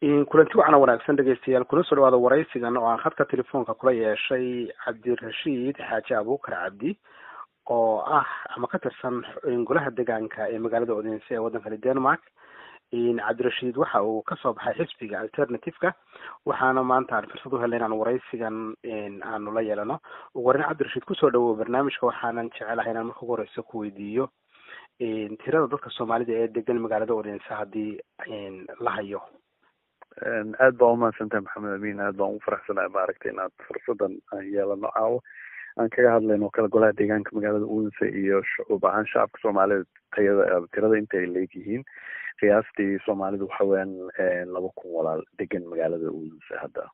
Kulanti wacan oo wanaagsan, dhegeystayaal. Kuna soo dhawaada waraysigan oo aan khadka telefoonka kula yeeshay Cabdirashiid Xaaji Abuukar Cabdi, oo ah ama ka tirsan golaha deegaanka ee magaalada Odense ee waddankani Denmark. Cabdirashiid waxa uu kasoo baxay xisbiga Alternative-ka, waxaana maanta aan fursad u helnay inaan waraysigan aanu la yeelano. Ugu horreyn, Cabdirashiid, kusoo dhawow barnaamijka. Waxaanan jecelahay inaan marka ugu horeysa ku weydiiyo tirada dadka Soomaalida ee degan magaalada Odense, haddii la hayo. Aad baa umahadsantahay, Maxamed Amiin. Aad baan ugu faraxsanahay, maaragtay, inaad fursadan aan yeelano caawo aan kaga hadlayno kala golaha deegaanka magaalada Odense iyo shucuub ahaan shacabka Soomaalida tayada tirada inta ay leegyihiin. Qiyaastii Soomaalidu waxa weeyaan 2000 walaal degan magaalada Odense hadda.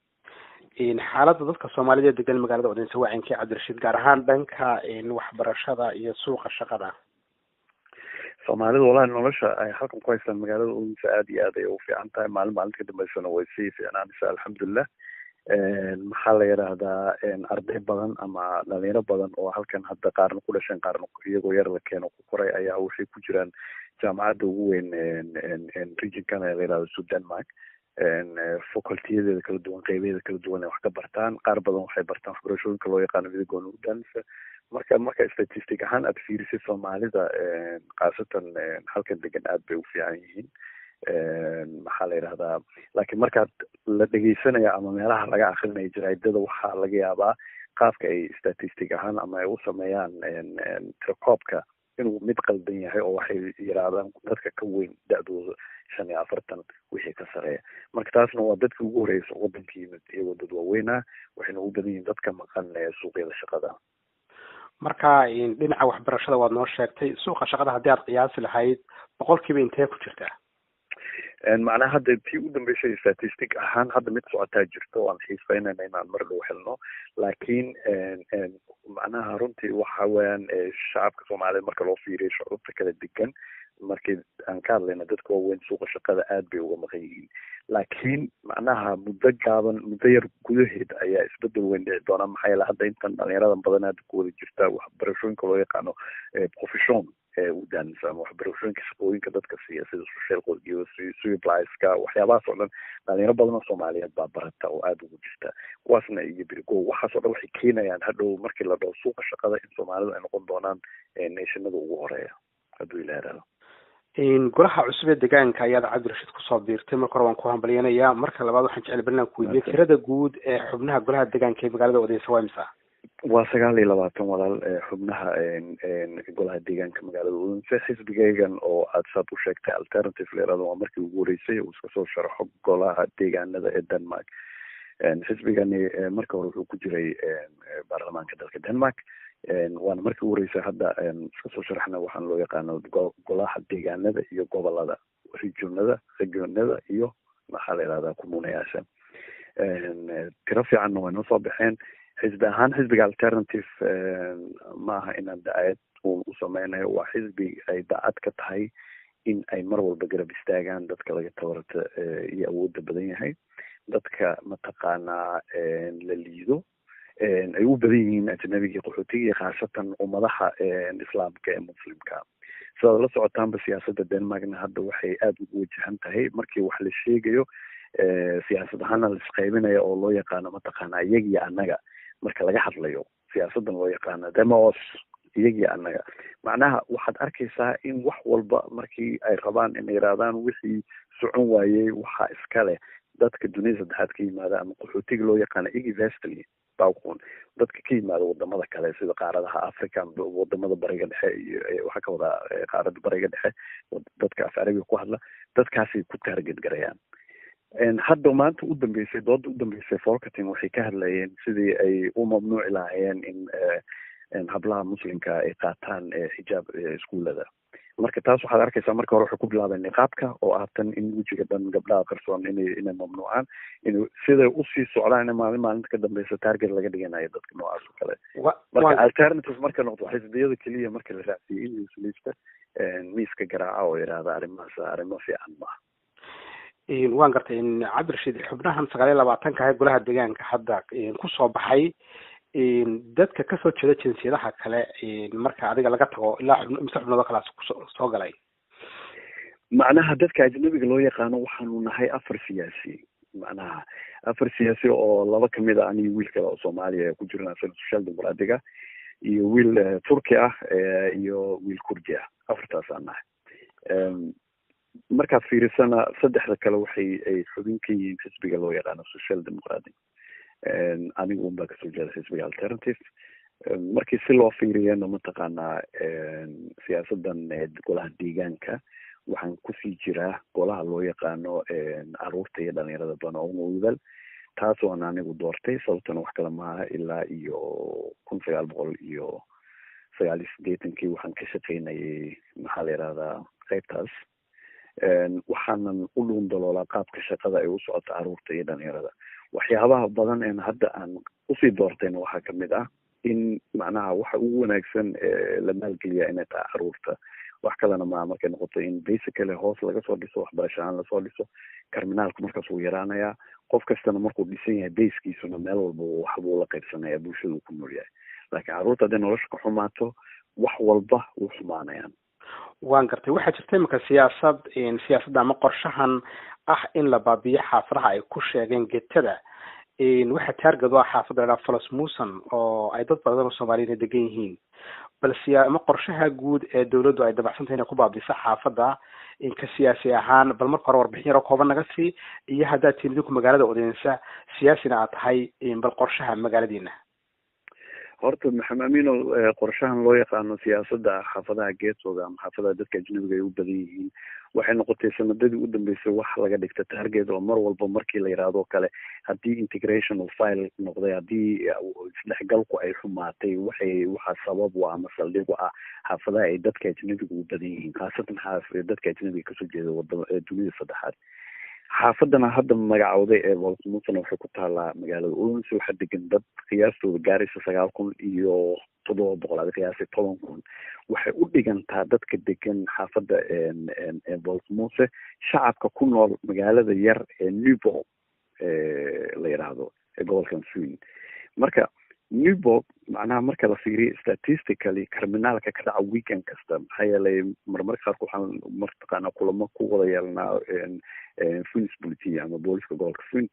Xaaladda dadka Soomaalida ee degan magaalada Odense waa cinkee, Cabdirashiid, gaar ahaan dhanka waxbarashada iyo suuqa shaqada? Soomaalida wallahi nolosha ay halkan ku haystaan magaalada Odense aad iyo aad ay ugu fiican tahay. Maalin maalinta ka dambeysana way sii fiicnaanaysaa, alxamdulilah. Maxaa la yidhaahdaa, arday badan ama dhalinyaro badan oo halkan hadda qaarna ku dhasheen, qaarna iyagoo yar la keeno ku koray ayaa waxay ku jiraan jaamacadda ugu weyn regionkan ee la yidhahdo Sud Denmark, facultiyadeeda kala duwan, qeybaheeda kala duwan ay wax ka bartaan. Qaar badan waxay bartaan waxbarashooyinka loo yaqaano videregående uddannelse. Marka statistic ahaan aad fiirisid, Soomaalida khaasatan halkan degan aad bay u fiican yihiin. Maxaa la yidhahdaa, laakiin markaad la dhegeysanaya ama meelaha laga akrinaya jaraidada, waxaa laga yaabaa qaabka ay statistic ahaan ama ay u sameeyaan tirakoobka inuu mid qaldan yahay, oo waxay yidhaahdaan dadka ka weyn da-dooda 45 wixii ka sareeya. Marka taasna waa dadkii ugu horeysa waddanka yimid iyagoo dad waaweyn ah, waxayna ugu badan yihiin dadka maqan suuqyada shaqada. Marka dhinaca waxbarashada waad noo sheegtay. Suuqa shaqada haddii aad qiyaasi lahayd, boqolkiiba intee ku jirtaa? Macnaha hadda tii u dambeysay statistic ahaan hadda mid socotaa jirto oo aan xiiseynayna inaan mar dhow helno, laakiin macnaha runtii waxa weeyaan shacabka Soomaaliyed marka loo fiiriyo shucuubta kala degan, markii aan ka hadlayna dadka waaweyn, suuqa shaqada aad bay uga maqan yihiin. Laakiin macnaha muddo gaaban, muddo yar gudaheed ayaa isbedel weyn dhici doona. Maxaa yeele hadda intan dhalinyaradan badan hadda ku wada jirta waxbarashooyinka loo yaqaano profession uddannelse ama waxbarashooyinka shaqooyinka dadka siiya, sida socialrådgiver, sygeplejerska, waxyaabahaas oo dhan, dhalinyaro badan oo Soomaaliyeed baa barata oo aada ugu jirta kuwaasna iyo berigo. Waxaas oo dhan waxay keenayaan hadhow markii la dhaho suuqa shaqada in Soomaalidu ay noqon doonaan nationada ugu horeeya, hadduu Ilaah ihahdo. Golaha cusub ee deegaanka ayaad, Cabdirashiid, kusoo biirtay. Marka hore waan ku hambalyanayaa. Marka labaad, waxaan jecel barinaan ku weydiiyey tirada guud ee xubnaha golaha deegaanka ee magaalada Odense waa imisa? Waa 29, walaal, xubnaha golaha deegaanka magaalada Odense. Xisbigaygan oo aad saad u sheegtay Alternative la yirahdo waa markii ugu horeysay uu iska soo sharaxo golaha deegaanada ee Denmark. Xisbigani marka hore wuxuu ku jiray baarlamaanka dalka Denmark, waana markii ugu horeysay hadda iska soo sharaxna waxaan loo yaqaano golaha deegaanada iyo gobolada, regionada iyo maxaa la yihahdaa kommuneyaasha. Tiro fiicanna way noo soo baxeen xisbi ahaan. Xisbiga Alternative maaha inaan dacayad uun u sameynayo, waa xisbi ay dacad ka tahay in ay mar walba garab istaagaan dadka laga tabarata iyo awoodda badan yahay, dadka mataqaanaa la liido, ay u badan yihiin ajnabigii, qaxootiga, khaasatan ummadaha Islaamka ee Muslimka. Sidaad la socotaanba, siyaasadda Denmarkna hadda waxay aada ugu wajahan tahay markii wax la sheegayo siyaasad ahaana la isqaybinayo oo loo yaqaano mataqaana iyaga iyo annaga. Marka laga hadlayo siyaasaddan loo yaqaano dem og os, iyaga iyo annaga, macnaha waxaad arkaysaa in wax walba markii ay rabaan inay yidhahdaan wixii socon waayey waxaa iska leh dadka dunida saddexaad ka yimaada ama qaxootiga loo yaqaano ikkevestlig baggrund, dadka ka yimaada wadamada kale sida qaaradaha Africa, wadamada Bariga Dhexe iyo waxaa ka wadaa qaaradda Bariga Dhexe, dadka af Carabiga ku hadla, dadkaasay ku target garayaan. Hadda maanta u dambeysay, dooda u dambeysay Folketing, waxay ka hadlayeen sidii ay u mamnuuci lahaayeen in hablaha Muslimka ay qaataan xijaab iskuullada. Marka taas waxaad arkaysaa marka hore waxay ku bilaabeen niqaabka oo ah tan in wejiga dhan gabdhaha qarsoon inay mamnuucaan, in siday usii socdaan in maalin maalinta ka dambeysa target laga dhiganayo dadka noocaas oo kale. Marka Alternative marka noqdo xisbiyada keliya marka la raacsiiyey in liista miiska garaaca oo yidhaahda arrimahaas arrimo fiican maaha. Waan gartay, Cabdirashiid. Xubnahan 29-ka ah golaha deegaanka hadda kusoo baxay, dadka kasoo jeeda jinsiyadaha kale, marka adiga laga tago, ilaa xubno mise xubnood kalaas kusoo soo galay? Macnaha dadka ajnabiga loo yaqaano waxaanu nahay 4 siyaasi, macnaha 4 siyaasi oo 2 kamid ah aniyo wiil kale oo Soomaaliya ku jirna social dimuqraadiga, iyo wiil Turki ah iyo wiil Kurdi ah, 4taas aan nahay. Markaad fiirisana 3da kale waxay ay xubin ka yihiin xisbiga loo yaqaano social democratic, anigu unbaa kasoo jeeda xisbiga Alternative. Markii si loo fiiriyana mataqaanaa siyaasadan golaha deegaanka waxaan kusii jiraa golaha loo yaqaano caruurta iyo dhalinyarada Banoowdal, taas waan anigu doortay. Sababtana wax kale maaha, ilaa iyo 1989kii waxaan ka shaqaynayay maxaa la yidhahdaa qaybtaas, waxaanan u dhuun daloolaa qaabka shaqada ay u socoto caruurta iyo dhalinyarada. Waxyaabaha badan een hadda aan usii doortayna waxaa kamid ah in macnaha waxa ugu wanaagsan la maalgeliyaa inay tahay caruurta, wax kalena maa. Markay noqoto in basically hoos laga soo dhiso, waxbarasho ahaan lasoo dhiso, criminalku markaas wuu yaraanayaa. Qof kastana markuu dhisan yahay basekiisuna meel walba waxbuu la qaybsanaya bulshada uu ku nool yahay. Laakiin carruurta hadday nolosha ka xumaato, wax walba wuu xumaanayaan. Waan gartay. Waxaa jirta iminka siyaasadda ama qorshahan ah in la baabiyo xaafadaha ay ku sheegeen getada. Waxaa target u ah xaafadda la dhaha Vollsmose oo ay dad badan oo Soomaaliyeed degan yihiin. Bal ama qorshaha guud ee dawladdu ay dabacsantahay inay ku baabiso xaafadda, inka siyaasi ahaan bal marka hore warbixin yaro kooban naga sii, iyo haddaad tihin idinku magaalada Odense siyaasina aad tahay, bal qorshaha magaaladiina. Horta Maxamed Amino, qorshahan loo yaqaano siyaasadda xaafadaha geetooga ama xaafadaha dadka ajnabiga ay u badan yihiin waxay noqotay sanadadii u dambeysay wax laga dhigta target, oo mar walba markii la yidhaahdo kale haddii integration uu fail noqday, haddii isdhexgalku ay xumaatay, waxay waxaa sabab u ama saldhig u ah xaafadaha ay dadka ajnabiga u badan yihiin, khaasatan dadka ajnabiga kasoo jeeda wadama dunida saddexaad. Xaafadana hadda magacowday ee Vollsmosena waxay ku taalaa magaalada Odense. Waxaa degan dad qiyaastooda gaaraysa 9700, ada qiyaasay 10,000. Waxay u dhigantaa dadka degan xaafadda Vollsmose shacabka ku nool magaalada yar ee Nyborg la yidhaahdo ee gobolkan Fyn. Marka Nyborg macnaha marka la fiiriyo statistically criminalka ka dhaca weekend kasta, maxaa yeelay marmarka qaarka waxaan mataqaanaa kulamo ku wada yeelanaa Fyns Politi ama booliska gobolka Fyn,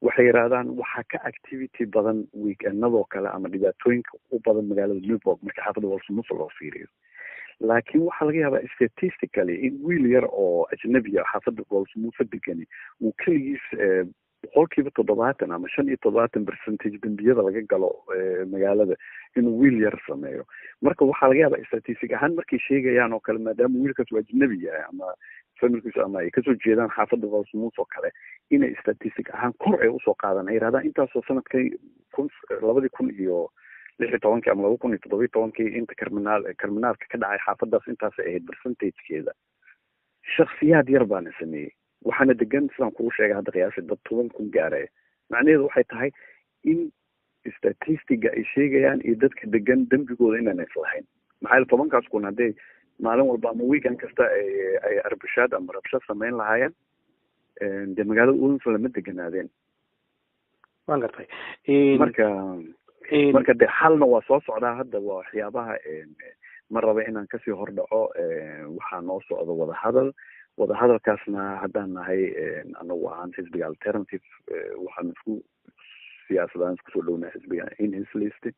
waxay yidhahdaan waxaa ka activity badan weekendadoo kale ama dhibaatooyinka u badan magaalada Nyborg marka xaafadda Vollsmose loo fiiriyo. Laakiin waxaa laga yaabaa statistically in wiil yar oo ajnabiya xaafadda Vollsmose degani uu keligiis 70% ama 75 percentage dembiyada laga galo magaalada inuu wiil yar sameeyo. Marka waxaa laga yaabaa statistic ahaan markay sheegayaan oo kale, maadaama wiilkaas uu ajnabi yahay ama familkiisu ama ay kasoo jeedaan xaafadda Vollsmose oo kale, inay statistic ahaan kor ay usoo qaadaan, ay yidhahdaan intaasoo sanadkii 2016kii ama 2017kii inta criminalka ka dhacay xaafadaas intaasay ahayd percentagekeeda. Shaksiyaad yar baana sameeyey, waxaana degan sidaan kugu sheegay hadda qiyaasi dad 10,000 gaaraya. Macnaheedu waxay tahay in statistiga ay sheegayaan iyo dadka degan dembigooda inaan islahayn. Maxaa yeele 10kaas kun hadday maalin walba ama weekend kasta ay arbushaad ama rabshad samayn lahaayeen, dee magaalada Odense lama deganaadeen. Waan gartay. Marka de xalna waa soo socdaa hadda. Waa waxyaabaha ma raba inaan kasii hordhaco. Waxaa noo socda wadahadal, wadahadalkaasna haddaan nahay anagu ahaan xisbiga Alternative waxaanu isku siyaasadaan isku soo dhownahay xisbiga Enhedslisten.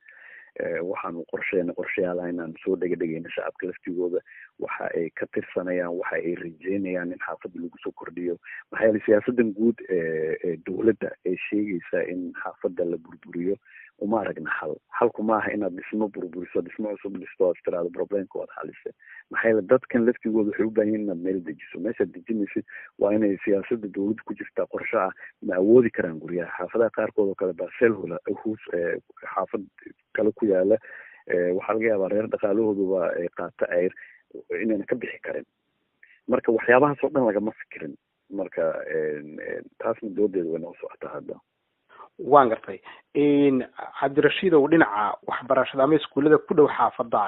Waxaanu qorsheena qorshayaalaha inaan soo dhega dhegeyno shacabka laftigooda waxa ay ka tirsanayaan, waxa ay rajeynayaan in xaafadda lagu soo kordhiyo. Maxaa yeelay siyaasadan guud ee dowladda ee sheegaysa in xaafadda la burburiyo uma aragna xal. Xalku maaha inaad dhismo burburiso, dhismo cusub dhisto, aad tiraahdo problemka waad xalisay. Maxaa yeele dadkan laftigooda waxay u baahan yihin inaad meel dejiso. Meeshaad dejinaysid waa inay siyaasadda dowladda ku jirtaa qorshe ah ma awoodi karaan guryaha xaafadaha qaarkood oo kale. Basel hus xaafad kale ku yaala waxaa laga yaabaa reer dhaqaalahooduba ay qaata ceyr inayna ka bixi karin. Marka waxyaabahaas oo dhan lagama fikirin. Marka taasna doodeeda way noo socotaa hadda. Waan gartay, Cabdirashiidow. Dhinaca waxbarashada ama iskuullada ku dhow xaafadda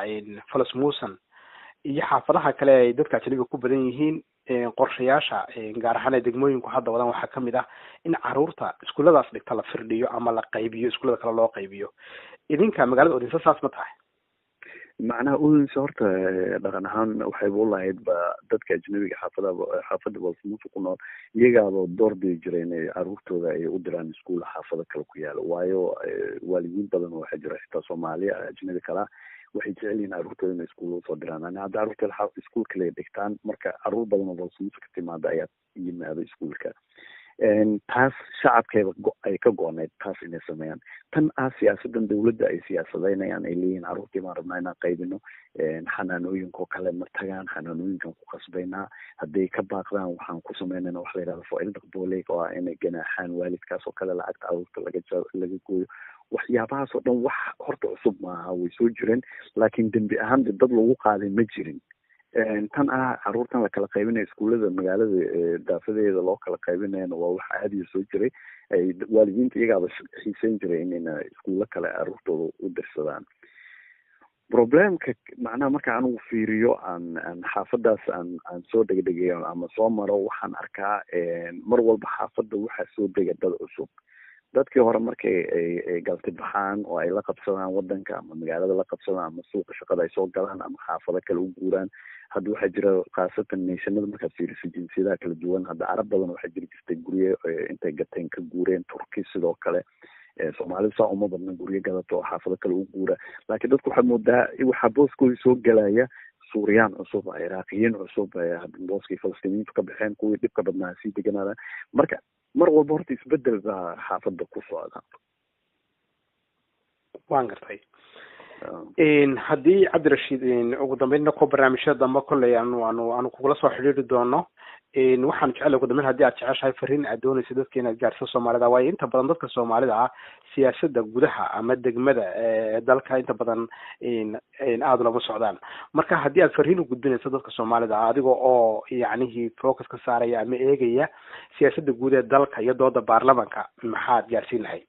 Vollsmose iyo xaafadaha kale ay dadka ajnabiga ku badan yihiin, qorshayaasha gaar ahaan ay degmooyinku hadda wadaan waxaa kamid ah in caruurta iskuulladaas dhigta la firdhiyo ama la qaybiyo, iskuullada kale loo qaybiyo. Idinka magaalada Odense saas ma tahay? Macnaha Odense horta dhaqan ahaan waxayba u lahayd ba dadka ajnabiga xaafadaha, xaafadda Vollsmose ku nool, iyagaaba door bidi jiray inay caruurtooda ay u diraan iskuul xaafado kale ku yaalo, waayo waalidiin badan oo waxaa jira, xitaa Soomaaliya ajnabi kalaa, waxay jecel yihiin caruurtooda inay iskuul usoo diraan. Ani hadda caruurteeda iskuul kale dhigtaan. Marka caruur badan oo Vollsmose ka timaada ayaa yimaado iskuulka. Taas shacabkeeda ay ka go-nayd taas inay sameeyaan. Tan ah siyaasadan dawladda ay siyaasadeynayaan, ay leeyihin carruurtii baan rabnaa inaan qaybino, xanaanooyinkoo kale ma tagaan, xanaanooyinkan ku qasbaynaa, hadday ka baaqdaan waxaan ku sameynayna waxa la yidhahda forældrepålæg, oo ah inay ganaaxaan waalidkaas oo kale, lacagta carruurta laga gooyo. Waxyaabahaas oo dhan wax horta cusub maaha, way soo jireen, laakiin dembi ahaan dad lagu qaaday ma jirin. Tan ah caruurtan la kala qaybinayo, iskuullada magaalada daafadeeda loo kala qaybinayana, waa wax caadiya soo jiray. Ay waalidiinta iyagaaba xiiseyn jiray inayna iskuullo kale caruurtooda u dirsadaan. Problemka macnaha marka anigu fiiriyo aan xaafadaas aan soo dhegdhegayo ama soo maro, waxaan arkaa mar walba xaafadda waxaa soo dega dad cusub. Dadkii hore markay ay galti baxaan oo ay la qabsadaan wadanka ama magaalada la qabsadaan ama suuqa shaqada ay soo galaan ama xaafado kale u guuraan. Hadda waxaa jira, khaasatan nationada markaad fiiriso, jinsiyadaha kala duwan. Hadda Carab badan waxaa jiri jirtay guryo intay gateen ka guureen, Turki sidoo kale. Soomaalida saa uma badna guryo gadato oo xaafado kale u guura, laakiin dadku waxaad moodaa waxaa booskoodii soo gelaya Suuriyaan cusub, Ciraaqiyiin cusub, booskii Falastiiniyiintu ka baxeen, kuwii dhibka badnaa sii deganaadaan. Marka mar walba horta isbedel baa xaafadda ku socda. Waan gartay. Haddii Cabdirashiid, ugu dambeynna ko barnaamijyada dambe kolley aanu kugula soo xidhiiri doono, waxaan jecelahay ugu dambeyn, haddii aad jeceshahay, fariin aad doonaysa dadka inaad gaarsiso Soomaalida, waayo inta badan dadka Soomaalida ah siyaasadda gudaha ama degmada dalka inta badan aada ulama socdaan. Marka haddii aad fariin u gudbinayso dadka Soomaalida ah, adiga oo yacnihii focus ka saaraya ama eegaya siyaasadda guud ee dalka iyo dooda baarlamanka, maxaad gaarsiin lahayd?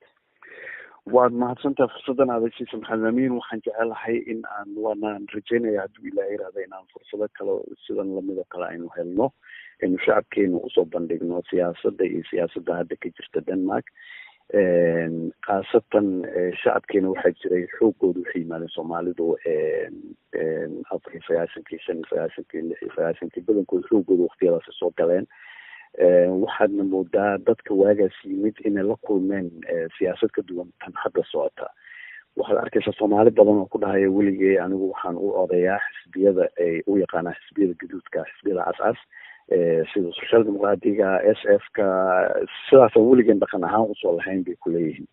Waad mahadsantaha fursaddan aad siisa, Maxamed Amiin. Waxaan jecelahay in aan, waanaan rajeynaya hadduu Ilaah yiraahdo, inaan fursado kale sidan lamid oo kale aynu helno, aynu shacabkeenu usoo bandhigno siyaasadda iyo siyaasadda hadda ka jirta Denmark. Khaasatan shacabkeena waxaa jiray xoogooda waxay yimaadeen Soomaalidu 94-kii, 95-kii, 96-kii, badankooda xoogooda waqtiyadaasi soo galeen. Waxaadna moodaa dadka waagaas yimid inay la kulmeen siyaasad ka duwan tan hadda socota. Waxaad arkaysaa Soomaali badan oo ku dhahaya weligey anigu waxaan u odayaa xisbiyada ay u yaqaanaan xisbiyada gaduudka, xisbiyada cascas, sida Social Dimuqraadiga, SF ka, sidaasaan weligeen dhaqan ahaan usoo lahayn bay kuleeyihiin.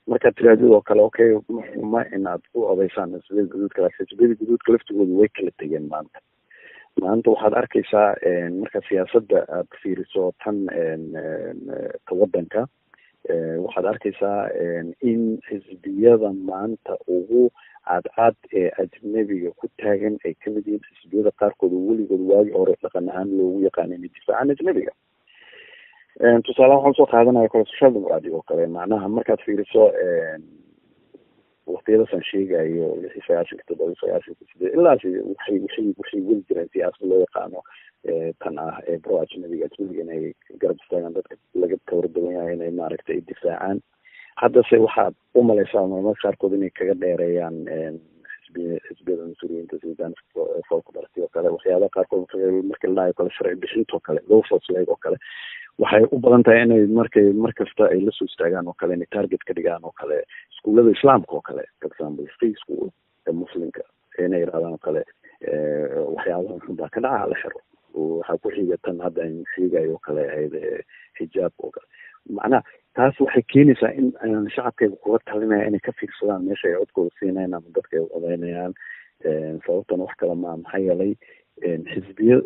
Markaad tiraadid oo kale, okay, ma xuma inaad u odaysaan xisbiyada gaduudka, laakiin xisbiyada gaduudka laftigooda way kala tegeen maanta. Maanta waxaad arkaysaa marka siyaasadda aad fiiriso tan ta wadanka, waxaad arkaysaa in xisbiyada maanta ugu cadcad ee ajnabiga ku taagan ay kamid yihiin xisbiyada qaarkood oo weligood waagi hore dhaqan ahaan loogu yaqaana inay difaacaan ajnabiga. Tusaale waxaan usoo qaadanaya kale Social Dimuqraadiga oo kale. Macnaha markaad fiiriso waqtiyadaasaan sheegayo, 96-ka, 97-ka, sideed ilaasi, waxay weli jireen siyaasad loo yaqaano tan ah pro ajnabiga, ajnabiga inay garab istaagaan, dadka laga tawar badan yahay inay maaragtay ay difaacaan. Haddase waxaad u malaysaa marmarka qaarkood inay kaga dheereeyaan xisbiyada mas-uuliyiinta sida Dansk Folkeparti oo kale. Waxyaabaha qaarkood marka la dhahayo kale sharci bixinta oo kale, lovforslag oo kale, waxay u badan tahay inay markay markasta ay lasoo istaagaan oo kale, inay target ka dhigaan oo kale iskuullada Islaamka oo kale, for example free school ee Muslimka, inay yidhahdaan oo kale waxyaabaha xun baa ka dhaca, la xiro. Waxaa ku xiga tan hadda aynu sheegayo oo kale ahayd xijaabka oo kale. Macnaha taas waxay keenaysaa in aan shacabkayga kula talinaya inay ka fiirsadaan meesha ay codkooda siinayaan ama dadka ay odaynayaan. Sababtana wax kale maa, maxaa yeelay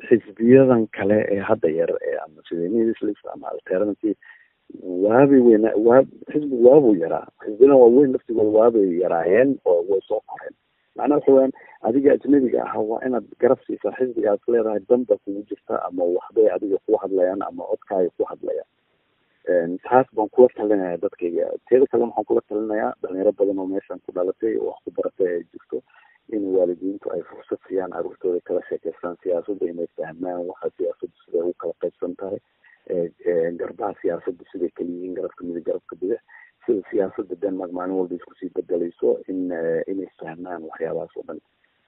xisbiyadan kale ee hadda yar ama sida Enhedslisten ama Alternative waabay weyna, waa xisbigu waabuu yaraa, xisbiyadan waaweyn laftigooda waabay yaraayeen oo way soo koreen. Macnaha waxa weyaan, adiga ajnabiga ah waa inaad garab siisaa xisbiga aad leedahay danta kugu jirta ama waxbay adiga ku hadlayaan ama codkaaga ku hadlayaan. Taas baan kula talinaya dadkayga. Teeda kale waxaan kula talinayaa dhalinyaro badan oo meeshan ku dhalatay oo wax ku baratay ay jirto, in waalidiintu ay fursad siiyaan carruurtooda, kala sheekeystaan siyaasadda, inay fahmaan waxa siyaasaddu siday u kala qaybsan tahay, garbaha siyaasaddu siday kala yihiin, garabka midig, garabka bidix, sida siyaasadda Denmark maalin walba isku sii bedelayso, in inay fahmaan waxyaabahaas oo dhan.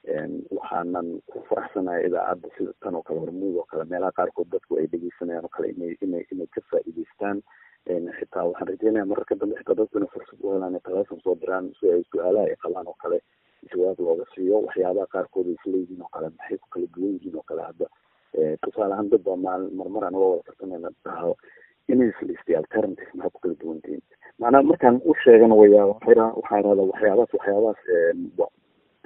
Waxaanan ku faraxsanahay idaacadda sida tan oo kale, Hormuud oo kale, meelaha qaarkood dadku ay dhegeysanayaan oo kale inay ka faa'iidaystaan. Xitaa waxaan rajeynaya mararka dambe xitaa dadku inay fursad u helaan inay telephone soo diraan si ay su-aalaha ay qabaan oo kale jawaab looga siiyo, waxyaabaha qaarkood ay isleeyihiin oo kale, maxay ku kala duwan yihiin oo kale. Hadda tusaale ahaan, dad baa maal marmar anagoo wada tartamayna dhaho Enhedslisten Alternative maxaa ku kala duwan tihiin? Macnaha markaan u sheegana waya waxaa ihahdaa waxyaabahaas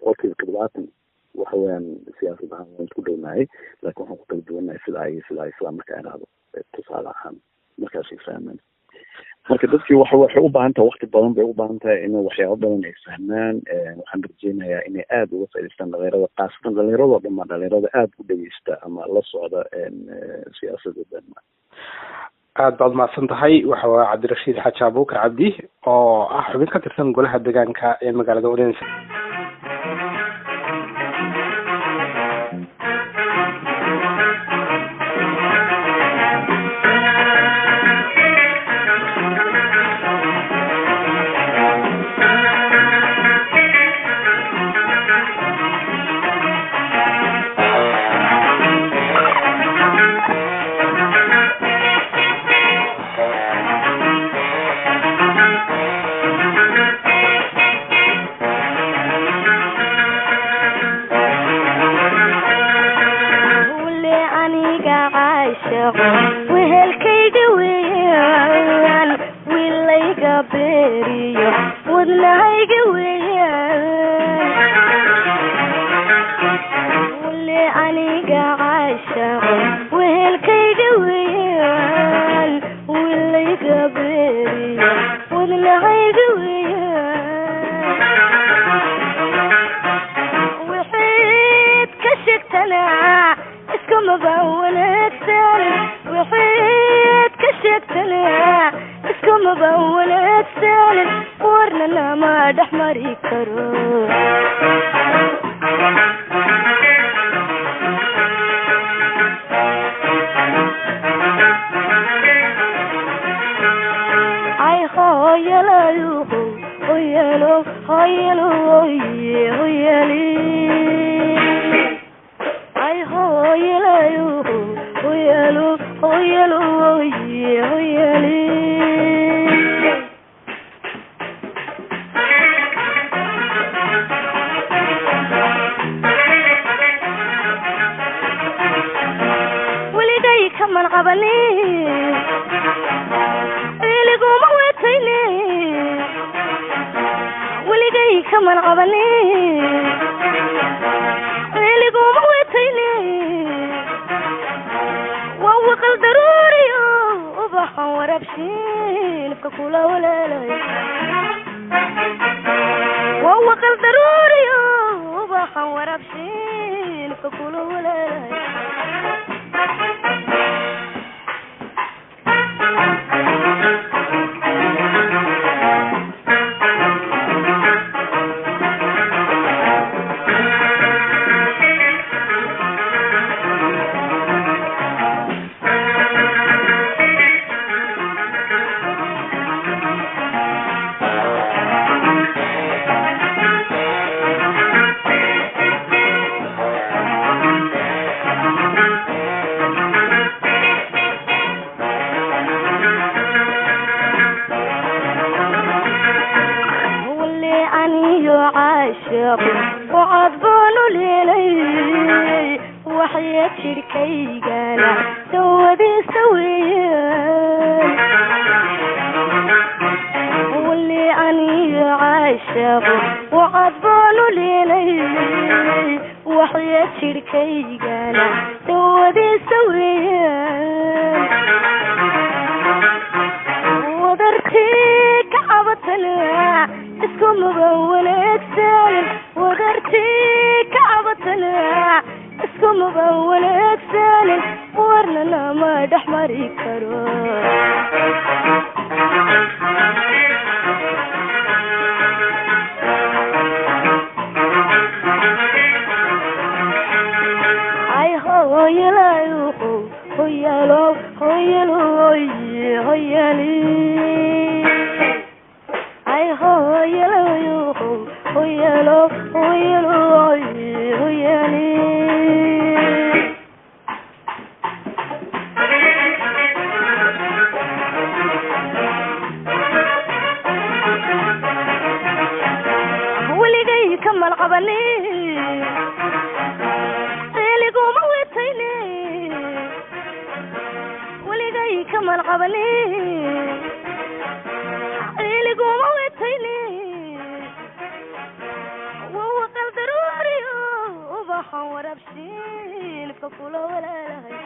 70% waxa weeyaan siyaasad ahaan waan isku dhownahay, laakiin waxaan ku kala duwannahay sidaa iyo sidaa iyo sidaa. Marka idhaahdo tusaale ahaan, markaasay fahmaan. Marka dadkii waxay u baahan tahay waqti badan bay u baahan tahay in waxyaabo badan ay fahmaan. Waxaan rajeynayaa inay aada uga faa'idaystaan dhalinyarada, khaasatan dhalinyarado dhan baa dhalinyarada aada u dhegeysta ama la socda siyaasadda Denmark. Aad baad mahadsan tahay. Waxa waa Cabdirashiid Xaaji Abuukar Cabdi oo ah xubin ka tirsan golaha deegaanka ee magaalada Odense. Wehelkayga weeyaan, wiilayga beeriyo wadnahayga weeyaan, wale aniga caashaqo. Wehelkayga weeyaan, wiilayga beeriyo wadnahayga weeyaan. Waxayd ka sheegtanaa iskumaba wanaagsan, waxayd ka sheegtanaa iskumaba wanaagsan, warna lama dhex mari karo. Ay hooyalayo hoyalo hoyalo oye hoyali, ay hooyalayo hoyalo hoyalo oye hoyali. Weligay kaman qabani, iliguma wetayne. Weligay kaman qabani, iliguma wetayne. Waa waqal daruuriyo ubaxan warabshiilka kula walaalay. Waa waqal daruuriyo ubaxan warabshiilka kula walaalay. Wale aniyo caashiq wacad baanu leelay, waxya jidhkaygana dawadiisa weeyaan. Wale aniyo caashiq wacad baanu leelay, waxya jidhkaygana dawadiisa weeyaan. Wadartii ka cabatana iskumaba wanaagsan, wadartii ka cabatana iskumaba wanaagsan, warna lama dhex mari karo. Ay hooyalayo hoyalo hoyalo oye hoyali, ay hooyalayo hoyalo hoyalo oye Qabani Ciiliguma wetayne, weligay kamal qabani. Ciiliguma wetayne, wawaqal daruuriyo ubaxan warabshiilka kula walaalahay.